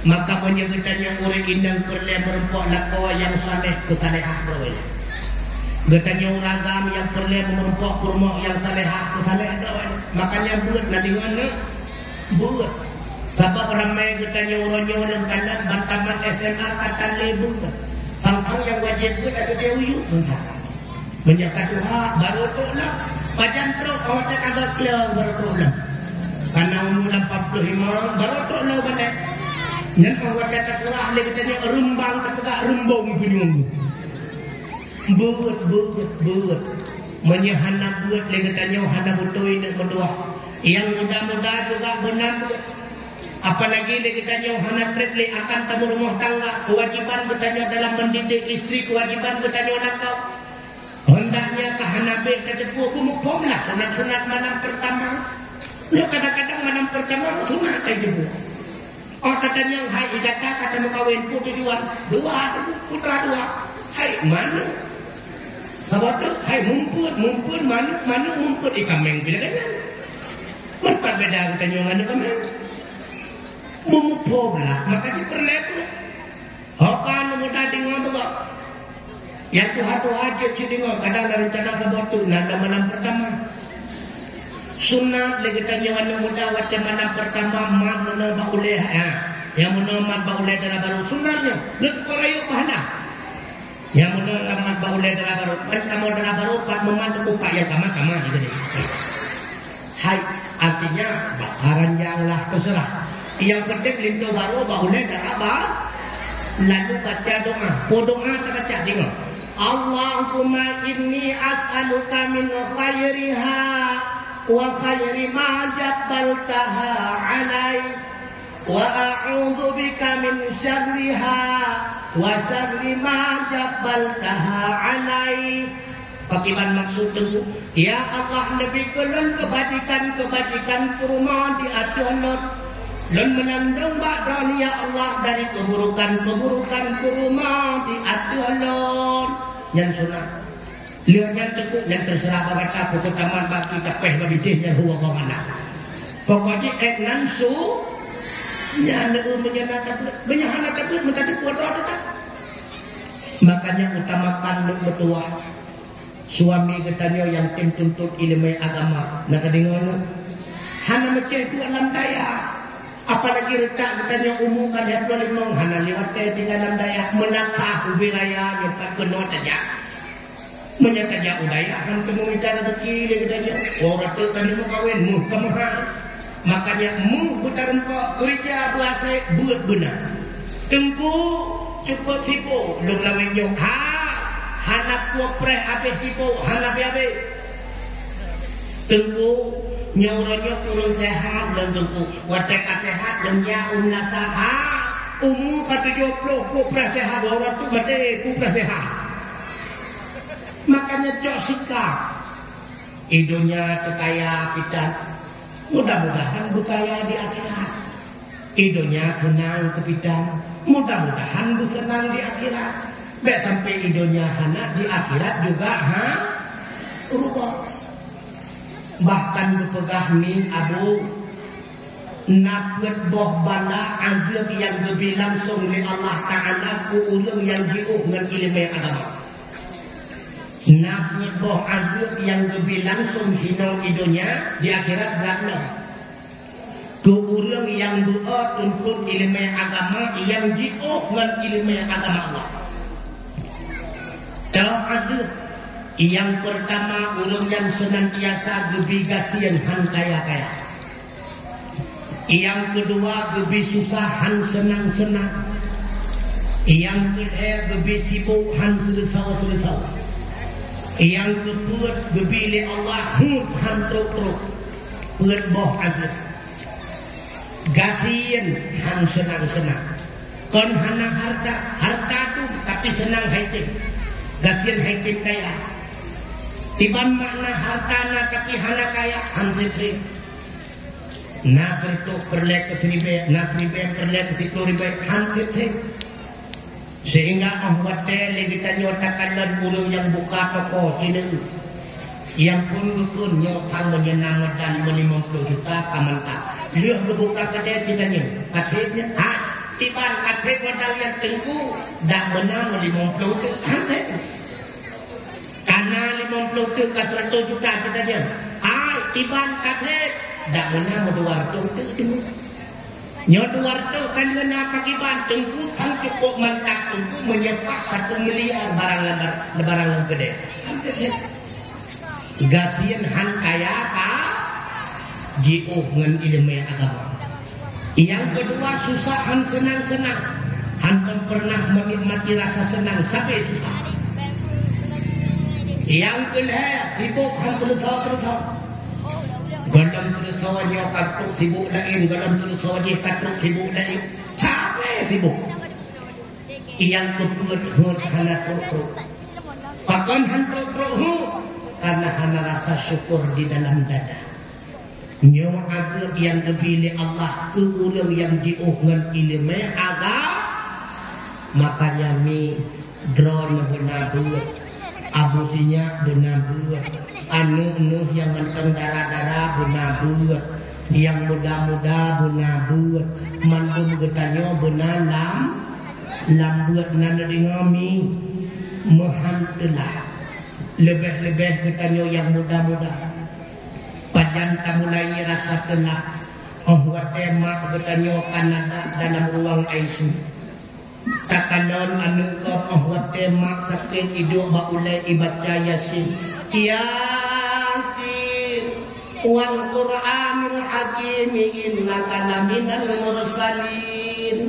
Maka meunyoe geutanyoe ureueng inong peureulèe meurumpok lakoe nyang saleh keu salehah droe. Geutanyoe ureueng agam nyang peureulèe meurumpok peurumoh nyang salehah keu saleh droe. Makanya beuet na deungon beuet. Sabab ramè geutanyoe uroe nyoe lôn kalon ban tamat S M A ka tan lé beuet. Tang-tang nyang wajéb beuet lam sidéh u yup meusapat. Meunyoe ka tuha, barô trok lom. Pajan trok, awak teuka gak keuleung barô trok lom. Kana umu lapan ploh lima, barô trok lom balek. Nyan awak teuka seurah lé geutanyoe reumbang teupeugah reumbong punyueng. Beuet, beuet, beuet. Meunyoe hana beuet lé geutanyoe hana beutôi neuk meutuah. Nyang muda-muda juga beuna beuet. Apalagi lé geutanyoe hana trép lé akan tameurumoh tangga, keuwajiban geutanyoe dalam mendidik istri, keuwajiban geutanyoe lakoe. Hendaknya ka hana bèk tateupeue peumuphom lah sunat-sunat malam pertama. Nyoe kadang-kadang malam pertama sunat ai jeuet. Oh, tatanyong hai ijata ka tameukawen peue tujuan? Dua, putra dua. Hai manok. Saboh teuk hai mumpeuet, mumpeuet manok, manok mumpeuet ié kaméng pih lagèe nyan. Meupat beda geutanyoe ngon kaméng. Meumuphom lah, maka jipeureulèe tu. Ho ka aneuk muda deungoe beugöt. Nyang tuha-tuha jeuet cit deungoe, kadang na reuncana saboh teuk na lam malam pertama. Sunat lé geutanyoe aneuk muda watèe malam pertama mat meunoe bak ulèe, ha. Nyang meunoe mat bak ulèe dara barô sunat nyoe. Leuet keu rayeuk pahala. Nyang meunoe mat bak ulèe dara barô, ban kamoe dara barô pat meumat teupeu pat nyang kama-kama jih tadi. Hai, artinya, bak ranjang lah teuseurah. Nyang penting linto barô bak ulèe dara ba-, lalu baca doa. Peue doa tabaca deungoe. Allahumma inni as'aluka min khairiha wa khairi ma jabbaltaha alai. Wa a'udzu bika min syarriha wa syarri ma jabbaltaha alai. Pakriban maksud teungku? Ya Allah, neubri keu lôn keubajikan-keubajikan peurumoh di ateueh lôn. Lôn meunandong bak droeneuh, ya Allah, dari keuburukan-keuburukan peurumoh di ateueh lôn. Nyan sunat. Lheueh nyan teungku, nyan teuseurah bak gata, pokok tamat bak kitab pèh bak bitéh nyan huwa ghamana. Pokok jih èk nan su, nyan, eh, meunyoe na tabeuet, meunyoe hana tabeuet, meutateupeue droe teutab. Makanya utamakan neuk meutuwah. Suami geutanyoe nyang tem tuntut ileumèe agama, na tadeungoe nyoe? Hana meucèh duek lam dayah. Apalagi reutak geutanyoe umu ka lhèe ploh limong, hana lé watèe tinggai lam dayah, meunakah ubé raya nyoe ka keunoe tajak. Meunyoe tajak u dayah, han teumeu mita raseuki lé geutanyoe. Wah, uroe teuk tanyoe meukawen, meuh ka meuhai. Makanya meuh beutareumpok, keureuja beuasèe, beuet beuna. Teungku, cukôp sibôk lôn lawét nyoe. Ha, hana peue preh abéh sibôk, hana abéh-abéh. Teungku, nyoe uroe nyoe kureueng seuhat lôn Teungku. Watèe ka seuhat lôn jak u meulasah. Ha, Umu ka tujoh ploh, peue preh sehat, dua ratus maté, peue preh sehat. Makanya cok sikap. Idunya teu kaya pitan. Mudah-mudahan beukaya di akhirat. Idunya seunang keu pitan. Mudah-mudahan beuseunang di akhirat. Bèk sampai idunya hana, di akhirat juga ha rubah. Bahkan geupeugah mi Abu, na peuet boh bala azeueb nyang geubri langsong lé Allah Taala keu ureueng nyang jiôh ngon ileumèe agama. Na peuet boh azeueb nyang geubri langsong hinoe i donya, di akhirat brat lom. Keu ureueng nyang beu-o tuntut ileumèe agama, nyang jiôh ngon ileumèe agama Allah. Toh azeueb, nyang peurtama, ureueng nyang seunantiasa geubri gasien han kaya-kaya. Nyang keudua, geubri susah han seunang-seunang. Nyang keulhèe, geubri sibok han seuleusoe-seuleusoe. Nyang keupeuet, geubri lé Allah huet han trok-trok. Peuet boh azeueb. Gasien han seunang-seunang. Kon hana hareuta, hareuta dum, tapi seunang hai tem. Gasien hai tem kaya. Kiban makna hareuta na tapi hana kaya, han seb-seb. Na sireutoh peureulèe keu siribèe, na siribèe peureulèe keu siploh ribèe, han seb-seb. Sehingga 'oh watèe lé geutanyoe takalon ureueng nyang buka toko sineuk, nyang phôn geukheun nyoe ka meunyeuna modal meulimong ploh juta ka mantap. Lheueh geubuka keudè geutanyoe, ka seb nyan, ha, kiban ka seb modal nyan teungku, dak meunan meulimong ploh teuk, han seb. Ka na limong ploh teuk ka seratus juta geutanyoe. Hai, kiban ka seb, dak meunan meudua reutôh teuk teungku. Nyoe dua reutôh ka lheueh na pakriban teungku, kan cukôp mantap teungku meunyoe paih satu miliar barang lam, barang lam keudè. Gasien han kaya ka jiôh ngon ileumèe agama. Nyang keudua, susah han seunang-seunang. Hantom peureunah meunikmati rasa seunang sabe susah. Nyang keulhèe, sibok han seuleusoe-seuleusoe. Gohlom seuleusoe nyoe ka trok sibok laén, gohlom seuleusoe jih ka trok sibok laén. Sabe sibok. Nyang keupeuet huet hana trok-trok. Pakon han trok-trok huet? Karena hana rasa syukur di dalam dada. Nyoe ageueb nyang geubri lé Allah keu ureueng nyang jiôh ngon ileumèe agama. Makanya mi droeneuh beuna beuet, Abu Sinyak beuna beuet, aneuk neuh nyang mantong dara-dara beuna beuet, nyang muda-muda beuna beuet, mandum geutanyoe beuna lam, lam beuet. Na neudeungoe mi, meuhan teulah. Leubeh-leubeh geutanyoe nyang muda-muda. Pajan tamulai rasa teulah, 'oh watèe mak geutanyoe ka na dalam ruang I C U. Takalon aneuk gob, 'oh watèe mak sakét iduek bak ulèe ibaca Yasin. Yasin, wal Qur'anil hakim, innaka laminal mursalin.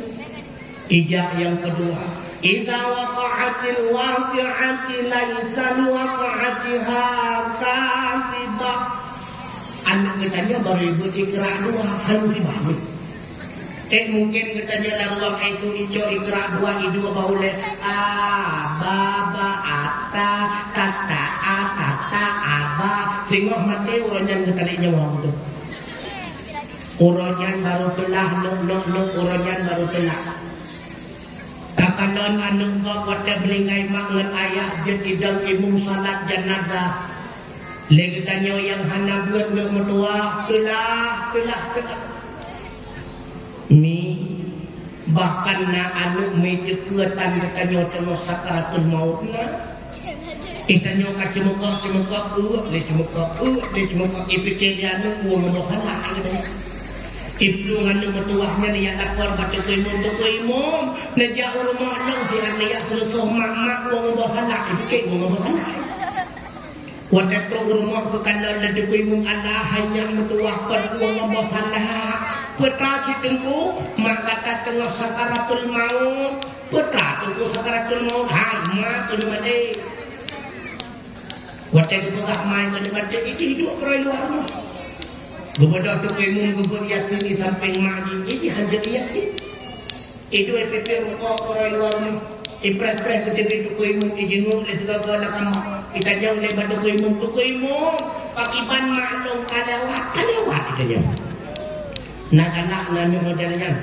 Ijak nyang keudua, "Idza waqa'atil waqi'atu laisa liwaq'atiha kadzibah." Aneuk geutanyoe baru ibuet Iqra dua, hana musibah. Eh, mungkin geutanyoe lam ruang I C U icok Iqra dua, iduek bak ulèe, a, ba, ba, ata, tata, a, tata, aba. Singoh maté uroe nyan geutalek nyawa beutôi. Uroe nyan baru teulah, lok, lok, lok, uroe nyan baru teulah. Takalon aneuk gob watèe meuninggai mak ngon ayah jeuet idong imum salat janazah. Lé geutanyoe nyang hana beuet neuk meutuwah, teulah, teulah, teulah. Mi, bahkan na aneuk mi teukeue tan geutanyoe teungoh sakaratul maut na. Geutanyoe ka ceumeukoh-ceumeukoh, uek lé ceumeukoh, uek lé ceumeukoh, ipike di aneuk ueng ngon boh salak. Iplueng aneuk meutuwah nyan ijak lapor bak teungku imum, "Teungku imum, neujak u rumoh lôn siat neujak seuleusoh mak-mak ueng ngon boh salak." Ipike ueng ngon boh salak. Watèe trok u rumoh geukalon lé teungku imum, "Alah, hai nyak meutuwah kon ueng ngon boh salak." "Peue teuma cit teungku?" "Mak gata teungoh sakaratul maut." "Peue teuma teungku sakaratul maut?" "Hai, mak keuneuk maté." Watèe geupeugah mak keuneuk maté, jih duek keudroe luwa rumoh. Geubeudôh teungku imum geubeuet Yasin di sampéng mak jih, jih hanjeuet Yasin. Idua ipeupiôh rukok uroe luwa rumoh, ipreh-preh keu teubiet Teungku Imum, ijingeuk lé sigoe-goe lam kama. Itanyong lé bak Teungku Imum, "Teungku Imum, pakriban mak lôn ka lewat?" "Ka lewat," itanyong. "Na galak na aneuk model nyan?"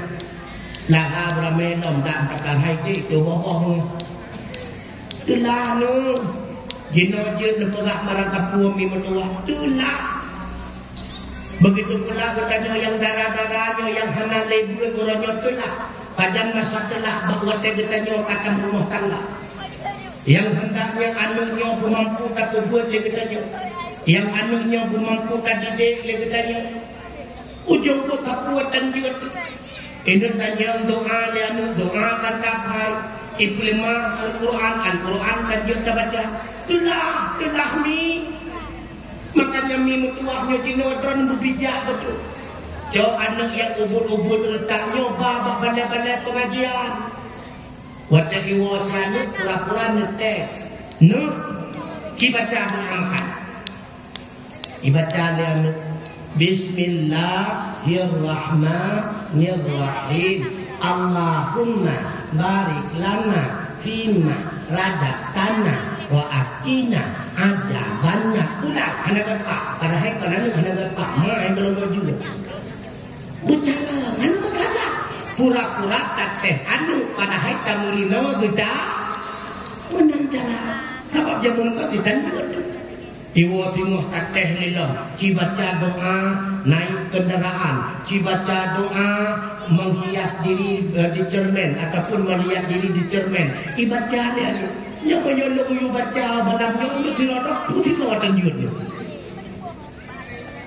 "Lagak beuramé lom, dak meutakah hai jih, teuh boh-boh nyoe." "Teulah aneuk, jinoe jeuet neupeugah barang kapeue mi meutuwah, teulah." Begitu pula geutanyoe nyang dara-dara nyoe nyang hana lé buet uroe nyoe teulah. Pajan masa teulah bak watée geutanyoe ka tameurumah tangga. Nyang hendaknya aneuk nyoe beumampu tapeubuet lé geutanyoe. Nyang aneuk nyoe beumampu tadidik lé geutanyoe. Ujong buet sapeue tan jeuet. Inong tanyong doa lé aneuk, doa tan taphai. Ipeuleumah Al-Quran, Al-Quran tan jeuet tabaca. Teulah, teulah mi. Makanya mi meutuwah nyoe jinoe droen beubijak beutôi. Cok aneuk nyang ubit-ubit reutak nyoe ba bak balai-balai pengajian. Watée iwoe si aneuk pura-pura neutés. Neuh, ci baca doa makan. Ibaca lé aneuk, "Bismillahirrahmanirrahim. Allahumma barik lana fima razaqtana wa qina adzabannar." Ulang, hana geupak. Padahai kon aneuk hana geupak. Ma nyang geulong baju. Beucaya, hana masalah. Pura-pura tatés aneuk, padahai tameurinoe geuda meunan jalan. Sabab jameun ka geutanjôt. Iwoe singoh tatéh lilom, ci baca doa naik kendaraan, ci baca doa menghias diri, eh, di cermin ataupun melihat diri di cermin. Ibaca lé aneuk. Nyoe meunyoe lôn yue baca malam nyoe, nyoe sidroe, sidroe tanjôt nyoe.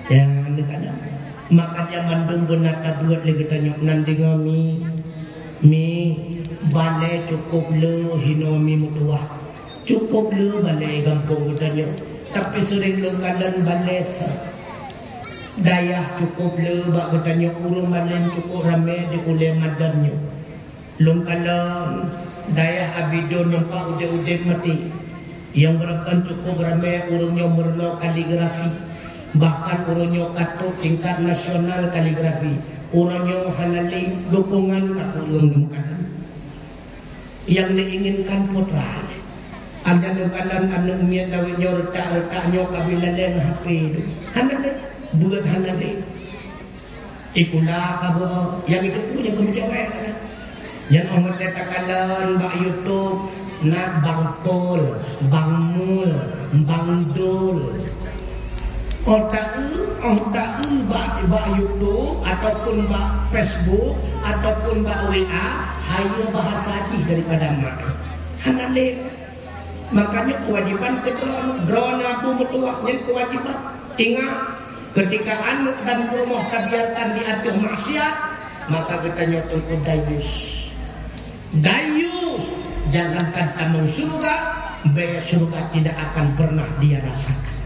Ya, aneuk-aneuk. Maka nyan mandum beuna tabuet lé geutanyoe nan deungoe mi. Mi, balée cukôp le hinoe mi meutuwah. Cukôp le balée gampông geutanyoe, tapi seuring lôn kalon balée sa. Dayah cukôp le bak geutanyoe, ureuëng malém cukôp ramé di ulée madan nyoe. Lôn kalon dayah Abidon nyang pat udeb-udeb maté, nyang beureukan cukôp ramé ureuëng nyoe meurunoe kaligrafi, bahkan ureuëng nyoe ka trok tingkat nasional kaligrafi. Ureuëng nyoe hana lé dukungan keu ureuëng lôn kalon. Nyang neuinginkan putra. Adak neukalon aneuk miet lawét nyoe reutak-reutak nyoe ka beulaleng H P tu. Hana lé, buet hana lé. Ikula ka beuo, nyang itu pun nyang keumeujaweueb. Nyang óh watée takalon bak YouTube, na Bang Pol, Bang Mul, Bang Dul. Óh ta-eu, óh ta-eu bak, bak YouTube ataupun bak Facebook ataupun bak W A, hayeue bahasa jih daripada mak. Hana lé. Makanya kewajiban keu droe, droe na bu meutuwah nyan kewajiban. Ingat, ketika aneuk dan rumoh tabiarkan di ateueh maksiat, maka geutanyoe teungku dayus. Dayus, jangankan tamong syeuruga, bèe syeuruga tidak akan pernah dia rasakan.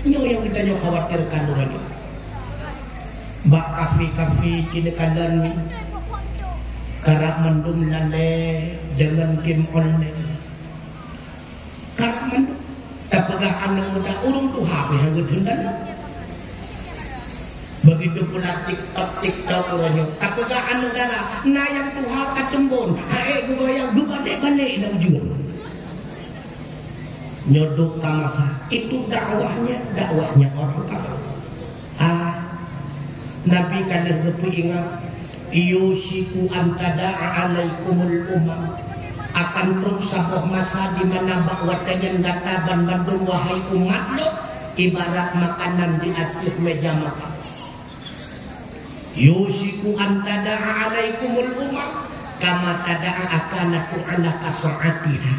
Nyoe nyang geutanyoe khawatirkan uroe nyoe. Bak kafe-kafe keuneuk kalon, karab mandum lalée deungon game online. Karab mandum. Tapeugah aneuk muda, ureuëng tuha pih nyang geutheun dan. Begitu pula TikTok, TikTok uroe nyoe. Tapeugah aneuk dara, na nyang tuha ka teumbon, ha ék geugoyang, geubalek-balek lam ujeuen. Nyoe duek ka masa, itu dakwahnya, dakwahnya orang kafir. Ah, Nabi ka lheueh geupeuingat, "Yusyiku an tada'a 'alaikumul umam." Akan trok saboh masa di mana bak watée nyan gata banmandum, wahai umat lôn, ibarat makanan di ateueh méja makan. "Yusyiku an tada'a 'alaikumul umam, kama tada'ul akalatu 'ala qas'atiha."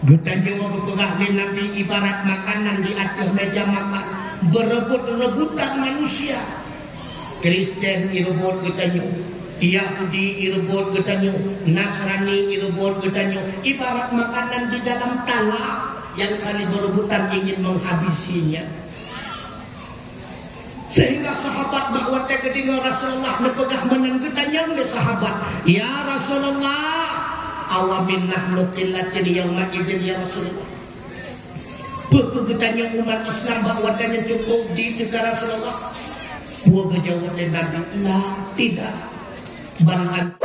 Geutanyoe geupeugah lé Nabi ibarat makanan di ateueh méja makan, beureubot-reubotan manusia. Kristen ireubot geutanyoe, Yahudi ireubot geutanyoe, Nasrani ireubot geutanyoe, ibarat makanan di dalam talam yang saling berebutan ingin menghabisinya. Sehingga sahabat bak watée geudeungoe Rasulullah neupeugah meunan, geutanyong lé sahabat, "Ya Rasulullah, awa minna nahnu qillatin yauma idzin ya Rasulullah?" Peue keu geutanyong umat Islam bak watée nyan cukôp di teuka Rasulullah? Peue geujaweueb lé Nabi, "La, tidak." Bal an-